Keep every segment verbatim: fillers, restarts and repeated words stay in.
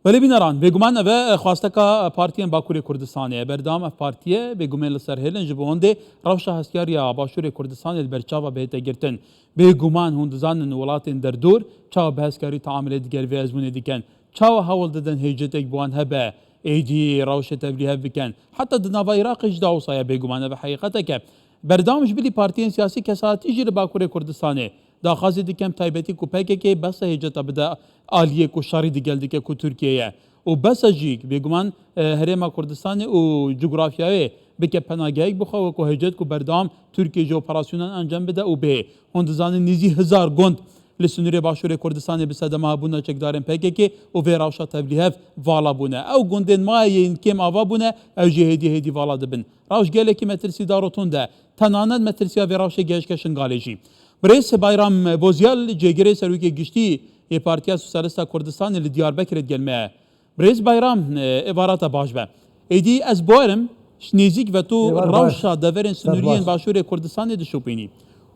Belê bîneran, bêguman ev e xwasteka partiyên Bakurê Kurdistanê ye. Berdewam ev partiye bêguman li ser hêlin ji bo hindê rewşa hestiyariya Başûrê Kurdistanê li ber çava bihête girtin. Bêguman hûn dizanin welatên derdor çawa bi hestkarî teamilê digel vê ezmûnê dikin. Çawa hewl didin hêcetek bi wan hebe, êdî rewşê tevlîhev bikin. Heta di nava Iraqê jî da wisa ye, bêguman ev heqîqetek e. Berdewam ji bilî partiyên siyasî kesayetî jî li Bakurê Kurdistanê daxwazê dikin, taybetî ku P K K bes e hêceta bide aliyê ku şerî digel dike ku Tirkiye ye. Û bes e jî bêguman, e, Herêma Kurdistanê û cografyayê bike penagehek bi xwe, wekî hêcet ku berdewam Tirkiye jî operasyonan encam bide û bihê. Hûn dizanin nêzî hezar gund li sinûrê Başûrê Kurdistanê bi sedema hebûna çekdarên P K K û vê rewşa tevlîhev vala bûne. Ew gundên maye yên kêm ava bûne, ew jî hêdî hêdî vala dibin. Rewş gelekî metirsîdar û tund e. Tenanet metirsiya vê rewşê gehişke Şingalê jî. Birêz Bayram Bozyal, cêgirê serokê giştî yê Partiya Sosyalista Kurdistanê li Diyarbekirê digel me ye. Birêz Bayram, e, êvara te baş be. Êdî ez bawerim, ji nêzîk ve tu Êvar baş. rewşa deverên Ser sinûriyên baş. Başûrê Kurdistanê dişopînî.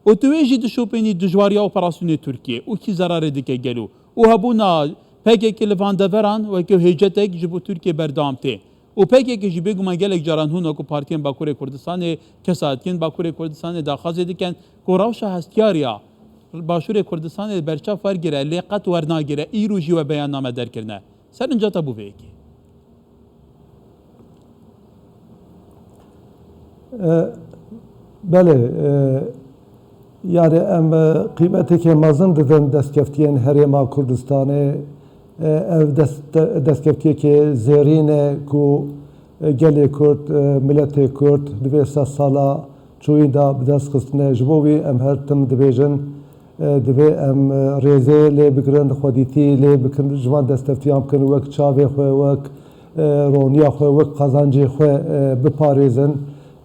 Û tu wê jî dişopînî dijwariya operasyonê Tirkiye û kî zerarê dike gelo. Û hebûna P K K li van deveran weke hêcetek ji bo Tirkiye berdewam tê. Û P K K jî bêguman gelek caran hûn wekî partiyên Bakurê Kurdistanê, kesayetiyên Bakurê Kurdistanê daxwazê dikin ku rewşa hestiyariya Başûrê Kurdistanê li berçav wergire, lê qet wernagire, îro jî we beyanname derkirine. Serinca te bû vê yekê. E, belê, e, yani em, e, qîmeteke mezin didin destkeftiyên Herêma Kurdistanê. E, ev dest-, destkeftiyeke zêrîn e ku, e, gelê Kurd, e, miletê Kurd di vê sed sala çûyî de bi dest xistine. Ji bo wî em her tim dibêjin, e, divê em, e, rêzê lê bigirin, xwedîtî lê bikin, ji van destkeftiyan bikin, wek çavê xwe, wek, e, roniya xwe, wek qezancê xwe, e, biparêzin.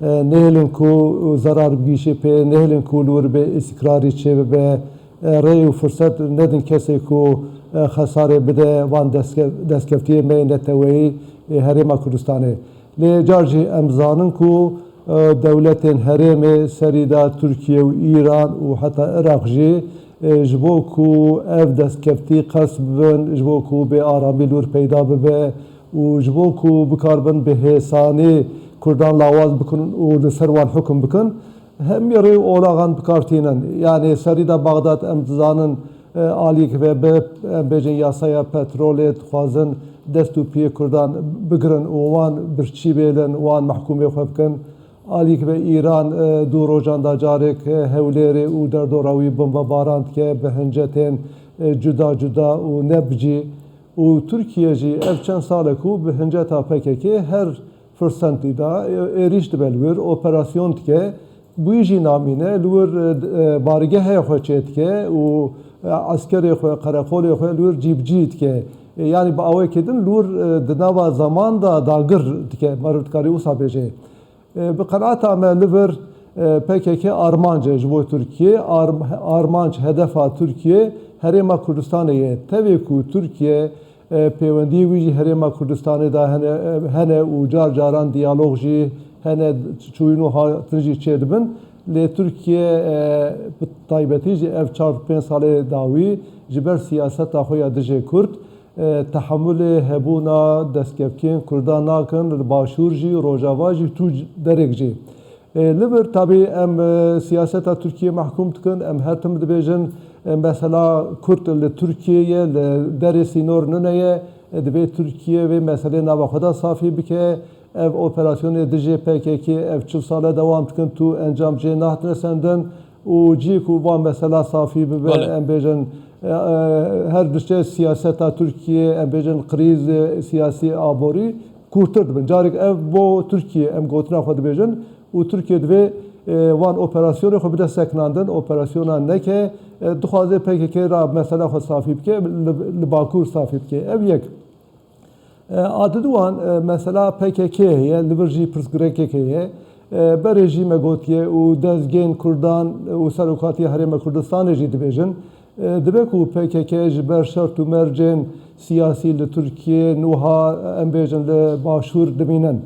E, nehêlin ku zerar bigihîşê pê, nehêlin ku li wir bê îstikrarî çêbibe, e, rê û firset nedin kesê ku, e, xesarê bide van destke-, destkeftiyê me yê neteweyî, e, Herêma Kurdistanê. Lê car jî em zanin ku, e, dewletên herêmê serî de Tirkiye û Îran û heta Iraq jî, e, ji bo ku ev destkeftî qers bibin, ji bo ku bê aramî li wir peyda bibe û ji bo ku bikaribin bi hêsanî Kurdan lawaz bikin û li ser wan hukm bikin, hemî rê û olaxan bi kar tînin. Yanî serî de Baxdad em dizanin, e, alîk ve bi, em bêjin yasaya petrolê dixwazin dest û piyê Kurdan bigirin û wan birçî bêlin, wan mehkûmê xwe bikin. Alîk ve Îran, e, du rojan da carek, e, Hewlêrê û derdora wî bombebaran dike bi hincetên, e, cuda cuda û ne bi cî. Û Tirkiye jî ev çend sal e ku bi hinceta P K K her firsentî de, e, êrîş dibe li wir, operasyon dike, bi wî jî namîne, li wir, e, d-, e, barîgehê xwe çêdike û, e, eskerê xwe, qereqolê xwe li wir cîbicî dike. E, yanî bi awekê din li wir, e, di nava zeman de dagir dike, meriv dikarî wisa bêje. E, bi qenaeta me li vir, e, P K K armanc e ji bo Tirkiye, arm-, armanc hedefa Tirkiye Herêma Kurdistanê ye. Tevê ku Tirkiye, e, pêwendiyê wî jî Herêma Kurdistanê de hene, e, hene û car caran diyalog jî hene, çûyîn û hatin jî çêdibin. Lê Tirkiye, e, bi taybetî jî ev çar pênc salê dawî ji ber siyaseta xwe ya dijê Kurd, e, tehemulê hebûna destkeftiyên Kurdan nakin, li Başûr jî, Rojava jî, tu derek jî. E, li vir tabî em, e, siyaseta Tirkiye mehkûm dikin, em her tim dibêjin, e, mesela Kurd li Tirkiye ye, li derê sînor nine ye, e, divê Tirkiye vê meselê nava xwe de safî bike. Ev operasyonê dijê P K K ev çil sale dewam dikin, tu encam jê nehatine sendin. Û cî ku van mesela safî bibe, Belê. em bêjin, e, e, her diçe siyaseta Tirkiye, em bêjin krîz, e, siyasî, aborî kûrtir dibin. Carek ev bo Tirkiye em gotina xwe dibêjin û Tirkiye divê, e, van operasyonê xwe bide sekinandin, operasyona neke, e, dixwaze P K K ra mesela xwe safî bike, li, li Bakur safî bike. Ev yek. E, a diduwan, e, mesela P K K heye, li vir jî pirsgirêkek heye. E, berê jî me gotiye û dezgehên Kurdan û Serokatiya Herêma Kurdistanê jî dibêjin. E, dibe ku P K K ji ber şert û mercên siyasî li Tirkiye, nûha em bêjin li Başûr dimînin,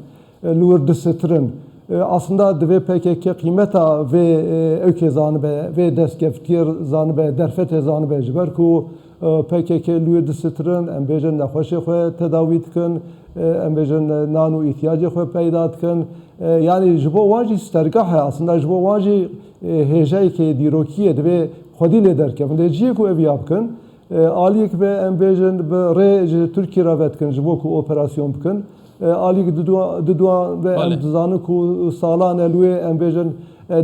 e, li wir disitin. E, aslında divê P K K qîmeta vê, e, ewkê zanibe, vê destkeftiyê zanibe, derfetê zanibe. Ji ber ku P K K li wê disistirin, em bêjin nexweşê xwe tedawî dikin, em bêjin nan û îhtiyacê xwe peyda dikin. Yanî ji bo wan jî stergah e, aslında ji bo wan jî hêjayekê dîrokî ye, divê xwedî lê derkevin. Lê cihê ku ev ya bikin, aliyek be em bêjin bi rê ji Tirkiyê re vedikin ji bo ku operasyon bikin. Aliyek diduan be em dizanin ku salan e li wê em bêjin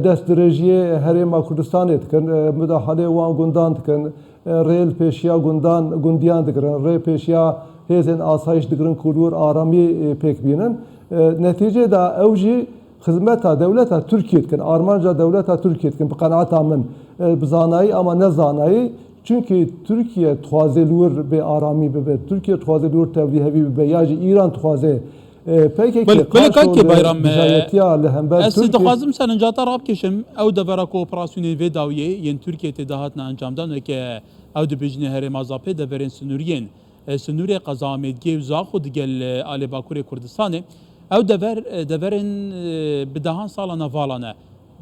dest dirêjiyê Herêma Kurdistanê dikin, mudahalê wan gundan dikin. Rê li pêşiya gundan, gundiyan digirin, rê pêşiya hêzên asayiş digirin ku li wir aramî pêk bînin. Netîcê de ew jî xizmeta dewleta Tirkiyê dikin, armanca dewleta Tirkiyê dikin, bi qenaeta min, bi zanayî ama ne zanayî. Çunkî Tirkiye dixwaze li wir bê aramî bibe, Tirkiye dixwaze li wir tevlîhevî bibe, ya jî Îran dixwaze, e, P K K Belê, belê qaşo kakê li Bayram, e, dijayetiya li hember ez Tirkiye dixwazim serinca te rabkêşim. Ew devera ku operasyonên vê dawiyê yên Tirkiye tê de hatina encamdan, weke ew dibêjinê herêma Zapê, deverên sinûriyên, e, sinûrê qeza Amêdgê û Zaxo digel, e, alê Bakurê Kurdistanê. Ew dever, e, deverên, e, bi dehan sala ne vala ne.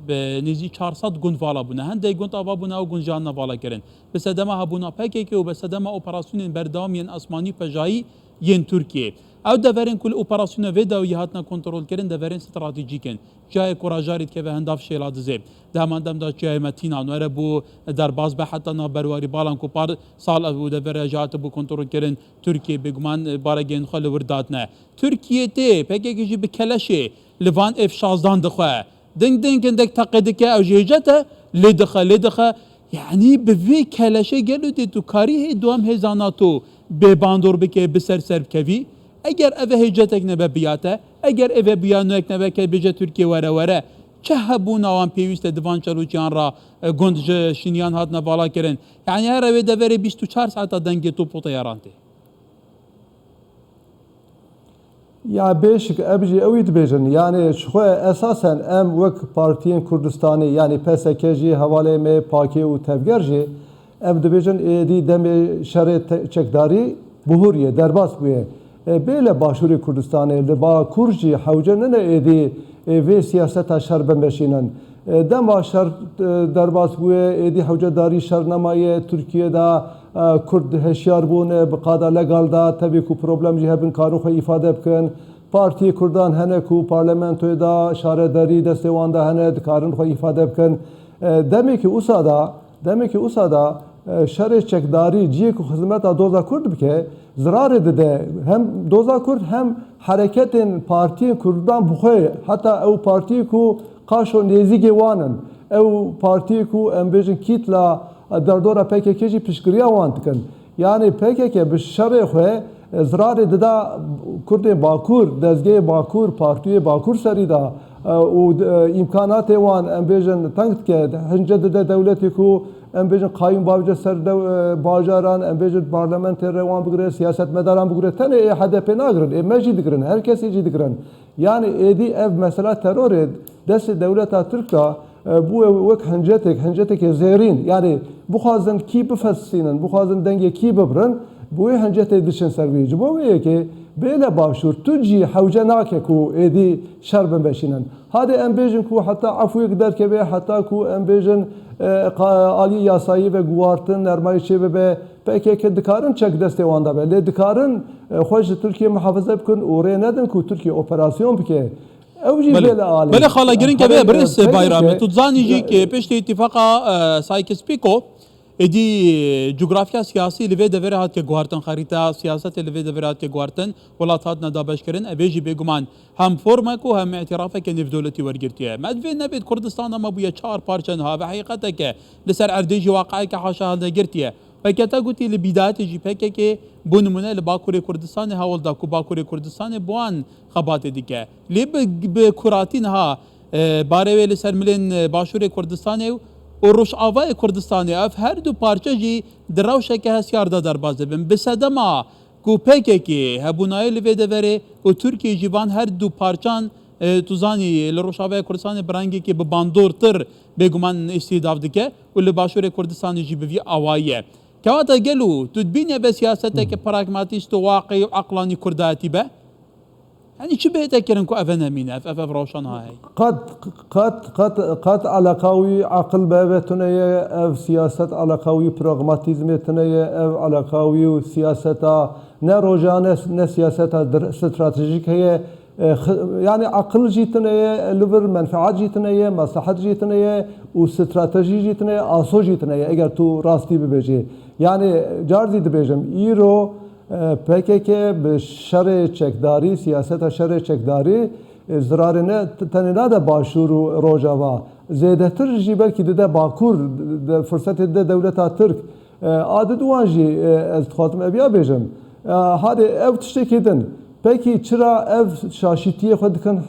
Bi nêzî çar sed gund vala bûne. Hindek gund ava bûne, ew gund jî hatine vala kirin. Bi sedema hebûna P K K û bi sedema operasyonên berdewam yên asmanî pejayî yên Tirkiyê. Ew deverên ku li operasyona vê dawiyê hatine kontrolkirin, deverên stratejîk in. Çiyayê Kurajarî dikeve hinda Fişêla Dizê. Di heman dem de Çiyayê Metînan were bû derbas be, heta nav berwarî balan ku par sal ev û devera jî hatibû kontrolkirin, Tirkiyê bêguman baregehên xwe li wir datine. Tirkiye tê, P K K jî bi keleşê li van F şazdan dixwe. Ding ding hindek teqe dike, ew jî hêcet e, lê dixe, lê dixe. Yanî bi vê keleşê gelo dê tu karî hê du em hêza NATO bê bandor bike, bi ser ser bikevî? Eger ev hêcetek nebe biya te, eger ev biyanoyek nebe ke bêje Tirkiye were were, çi hebûna wan pêwîst e di van çelûkiyan re, e, gund ji şiniyan hatine vala kirin? Yanî here wê deverê bîst û çar saeta dengê top û teyaran tê. Ya bêşik, em jî ewî dibêjin. Yanî ji xwe esasen em wek partiyên Kurdistanê, yanî P S K jî, hevalê me Pakê û Tevger jî, em dibêjin êdî demê şerê te-, çekdarî bihuriye, derbas bûye. E, bêle Başûrê Kurdistanê, li Bakur jî hewce nine êdî, e, vê siyaseta şer bimeşînin. E, dema şer, e, derbas bûye, êdî hewcedarî şer nemaye. Tirkiye de, e, Kurd hişyar bûn, e, bi qada legal de, tevî ku problem jî hebin, karin xwe îfade bikin. Partiyê Kurdan hene ku parlamentoyê de şaredarî destê wan de hene, dikarin xwe îfade bikin. E, demekî usa de, demekî usa de, e, şerê çekdarî cihê ku xizmeta doza Kurd bike, zirarê dide hem doza Kurd hem hereketên partiyên Kurdan bi xwe, heta ew partiyê ku qaşo nêzîkê wan in. Ew partiyê ku em bêjin kîtla derdora P K K jî piştgiriya wan dikin. Yanî P K K bi şerê xwe, e, zirarê dida Kurdên Bakur, dezgehê Bakur, partiyê Bakur serî da, e, û, e, îmkanatê wan, em bêjin, teng dike, hince dide dewletê ku, em bêjin, qayûm bavêje ser dew-, e, bajaran, em bêjin, parlamentê re wan bigire, siyasetmedaran bigire, tenê ê H D P nagirin, ê me jî digirin, her kesê jî digirin. Yanî êdî ev mesela terorê destê dewleta Tirk de, e, bûye wek hincetek, hincetekê zêrîn. Yanî bixwazin kî bifesînin, bixwazin dengê kî bibirin, bi wê hincetê diçin ser wî. Ji bo wê yekê bêle Başûr tu cî hewce nake ku êdî şer bimeşînin. Hadê em bêjin ku heta efûyek derkeve, heta ku em bêjin, e, qa-, aliyê yasayî ve guhartin, nermayî çê bibe, P K K dikarin çek destê wan de be, lê dikarin, e, xwe ji Tirkiye muhafaze bikin û rê nedin ku Tirkiye operasyon bike. Ew jî Belê. bê li alî. Belê, xala, girîng e, Herê, birêz e, P K K Bayram. Tu dizanî jî ya- ki piştî îtîfaqa, e, Sykes-Picot, êdî, e, cografya siyasî li vê deverê hatike guhartin, xerîta siyasetê li vê deverê hatike guhartin, welat hatine dabeşkirin, ev ê jî bêguman hem formek û hem îtirafeke nêvdewletî wergirtiye. Me divê nebêt Kurdistan de me bûye çar parçe niha, ve heqîqeteke li ser erdê jî waqeyeke haşa hilnegirtiye. Weke te gotî, li bîdayetê jî P K K bo nimûne li Bakurê Kurdistanê hewl da ku Bakurê Kurdistanê bi wan xebatê dike. Lê bi, bi kuratî niha, e, barê wê li ser milên, e, Başûrê Kurdistanê û Rojavayê Kurdistanê, ev her du parçe jî di rewşeke hesyar de derbas dibin. Bi sedema ku P K K hebûnayê li vê deverê û Tirkiye jî van her du parçan, e, tu zanî, li Rojavayê Kurdistanê bi rengekî bi bandortir bêguman îstîhdav dike û li Başûrê Kurdistanê jî bi vî awayî ye. Kewata gelo tu dibînî ev siyaseteke pragmatîst û waqî û eqlanî kurdayetî be? Yanî çi bête kirin ku eve nemîne, ev, ev, ev rewşa niha heye? Qet, qet, qet, qet eleqa wî aqil bi eve tune ye, ev siyaset eleqa wî pragmatîzmê tune ye, ev eleqa wî û siyaseta ne roja ne, ne siyaseta dir- stratejîk heye. E, xi- yanî aqil jî tune ye, li vir menfeet jî tune ye, meslehet jî tune ye û stratejî jî tune ye, aso jî tune ye, eger tu rastî bibêjî. Yanî car zî dibêjim, îro E, P K K bi şerê çekdarî, siyaseta şerê çekdarî, e, zirarê ne t- tenê nade Başûr û Rojava. Zêdetir jî belkî dide Bakur, de, firsetê dide dewleta Tirk. E, a did wan jî, e, ez dixwazim ev ya bêjim. E, hadê ev tiştekî din. Pekî çira ev şaşîtiyê xwe dikin, e,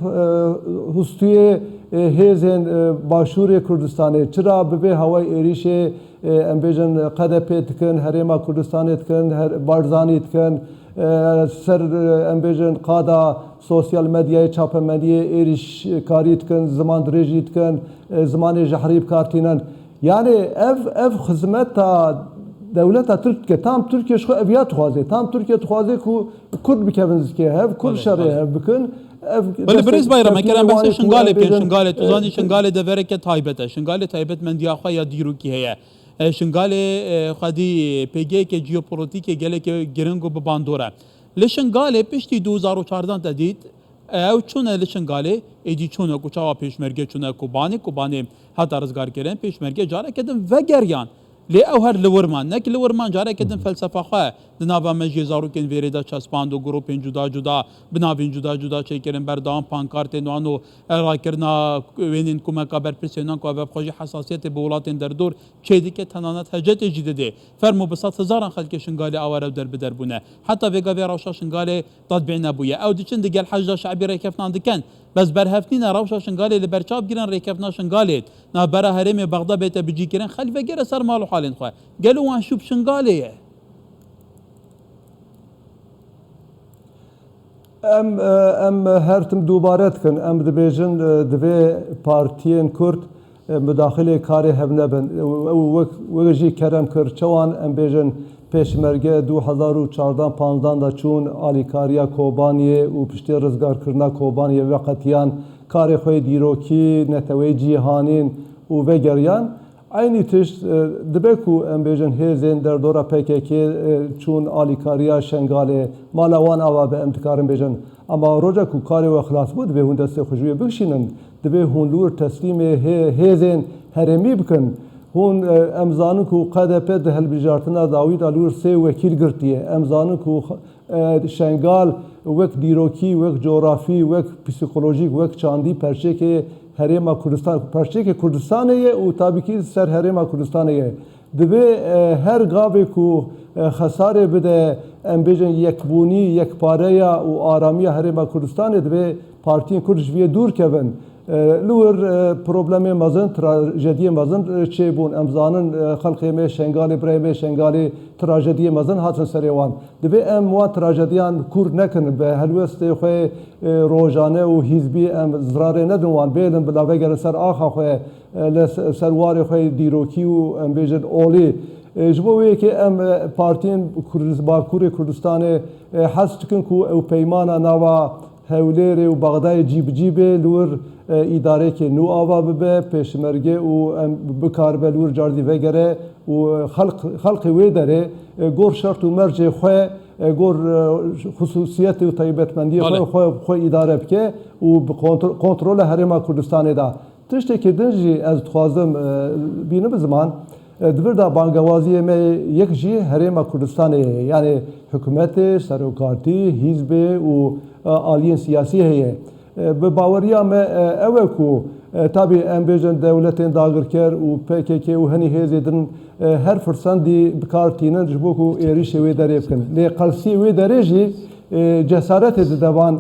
hustuyê, e, hêzên, e, Başûrê Kurdistanê? Çira bi vê hawayê êrîşê e, em bêjin Q D P dikin, Herêma Kurdistanê dikin, her, Barzanî dikin, e, ser, e, em bêjin qada sosyal medyayê, çapemeniyê êrîşkarî dikin, ziman dirêjî dikin, e, zimanê jehrî bi kar tînin. Yanî ev, ev xizmeta dewleta Tirk dike. Tam Tirkiye ji xwe ev ya dixwaze. Tam Tirkiye dixwaze ku Kurd bikevin zikê hev, Kurd Belê, şerê belê. hev bikin. Ev Belê birêz Bayram, eker em behsê Şingalê bikin. Şingalê, tu zanî Şingalê devereke taybet e. Şingalê taybetmendiya xwe ya dîrokî heye. E, Şingalê, e, xwedî pêgeyeke jeopolîtîkê gelekî giring û bi bandor e. Li Şingalê piştî du hezar û çardan te dît, e, ew çûne li Şingalê, êdî çûne ku çawa pêşmerge çûne Kobanê, Kobanê hate rizgarkirin, pêşmerge careke din vegeriyan. Lê ew her li wir man, ne ki li wir man, careke din felsefa xwe di nava mejiyê zarokên vêrê de çespand û grûpên cuda cuda, bi navên cuda cuda çêkirin, berdewam pankartên wan û, e, rakirina wênên kumeka berpirsên wan ku ev bi xwe jî hesasiyetê bi welatên derdor çêdike, tenanet hecetê jî didê. Fermo bi sed hezaran xelkê Şingalê aware û derbider bûne. Heta vêga vê rewşa Şingalê tatbî nebûye. Ew diçin digel Heşda Şe'bî rêkeftinan dikin. Bes berhev nîne rewşa Şingalê li ber çav girin, rêkeftina Şingalê navbera herêmê Bexda bête bicîkirin, xelk vegere ser mal û halên xwe. Gelo wan şû bi Şingalê ye? Em, e, em her tim dubare dikin. Em dibêjin, e, divê partiyên Kurd, e, mudaxilê karê hev nebin. E, ew wek, wek jî kerem kir. Çawan em bêjin pêşmerge du hezar û çardan panzdan de çûn alîkariya Kobaniyê û piştê rizgarkirina Kobaniyê veqetiyan, karê xwe yê dîrokî, neteweyê cîhanîn û vegeriyan. Eynî tişt, e, dibe ku em bêjin hêzên derdora P K K, e, çûn alîkariya Şengalê, mala wan ava be, em dikarin bêjin. Ema roja ku karê we xilas bû, divê hûn destê xwe ji wê bikişînin, divê hûn li wir teslîmê hê-, hêzên herêmî bikin. Hûn, e, em zanin ku Q D P di hilbijartina dawî de li wir sê wekîl girtiye. Em zanin ku E, Şengal wek dîrokî, wek coğrafî, wek psîkolojîk, wek çandî perçekê Herêma Kurdistan, perçekê Kurdistanê ye û tabî kî ser Herêma Kurdistanê ye. Divê, e, her gavê ku, e, xesarê bide, em bêjin yekbûnî, yekpareya û aramiya Herêma Kurdistanê, divê partiyên Kurd ji vê dûr kevin. E, li wir, e, problemê mezin, trajediyê mezin, e, çêbûn. Em zanin, e, xelkê me Şengalê, birayê me Şengalê trajediyê mezin hatin serê wan. Divê em wan trajediyan kûr nekin, bi helwestê xwe, e, rojane û hîzbî em zirarê nedin wan. Bêlin bila vegerin ser axa xwe, e, li se-, ser warê xwe dîrokî û em bêjin olî. E, ji bo wê yekê em, e, partiyên Kurdiz-, Bakurê Kurdistanê, e, hez dikin ku ew peymana nava Hewlêrê û Bexdayê cî bi cî bê, li wir, e, îdarekê nû ava bibe, pêşmerge û em bikaribe li wir cardî vegere û, e, xelq, xelqê wê derê, e, gor şert û mercê xwe, e, gor, e, xusûsiyetê û taybetmendiyê xwe, Belê. xwe, xwe îdare bike û bi kontro-, kontrola Herêma Kurdistanê de. Tiştekî din jî ez dixwazim, e, bînim ziman, e, di vir de bangewaziyê me yek jî Herêma Kurdistanê ye. Yanî hikûmetê, serokatî, hîzbê û, e, aliyên siyasî heye. E, bi baweriya me, e, ew e ku, e, tabî em bêjin dewletên dagirker û P K K û hinî hêzê din, e, her firsendî bi kar tînin ji bo ku êrîşê wê derê bikin. Lê qelsiyê wê derê jî, e, cesaretê dide van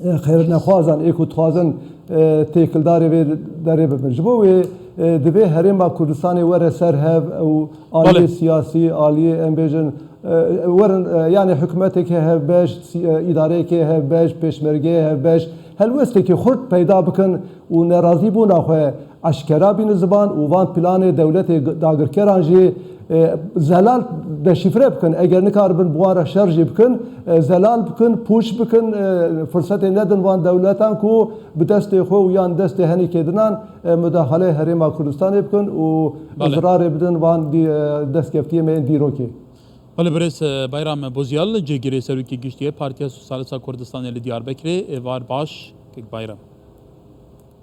e, xêrnexwazan ê ku dixwazin, e, têkildarê vê derê bibin. Ji bo wê, e, divê Herêma Kurdistanê were ser hev û aliyê Belê. siyasî, aliyê em bêjin, e, werin, e, yanî hikûmeteke hevbeş, sî-, e, îdareyeke hevbeş, pêşmergeyê hevbeş, helwestekî xurt peyda bikin û nerazîbûna xwe eşkera bînin ziman û van planê dewletê g-, dagirkeran jî, E, zelal deşîfre bikin, eger nikaribin bi wan re şer jî bikin, e, zelal bikin, pûç bikin, e, firsetê nedin van dewletan ku bi destê xwe û yan destê henîkê dinan, e, mudaxaleyê Herêma Kurdistanê bikin û Belê. zirarê bidin van dî-, e, destkeftiyê me yên dîrokê. Belê birêz, e, Bayram Bozyal, cêgirê Serokê Giştî yê Partiya Sosyalîsta Kurdistanê li Diyarbekirê, êvar baş, kek Bayram.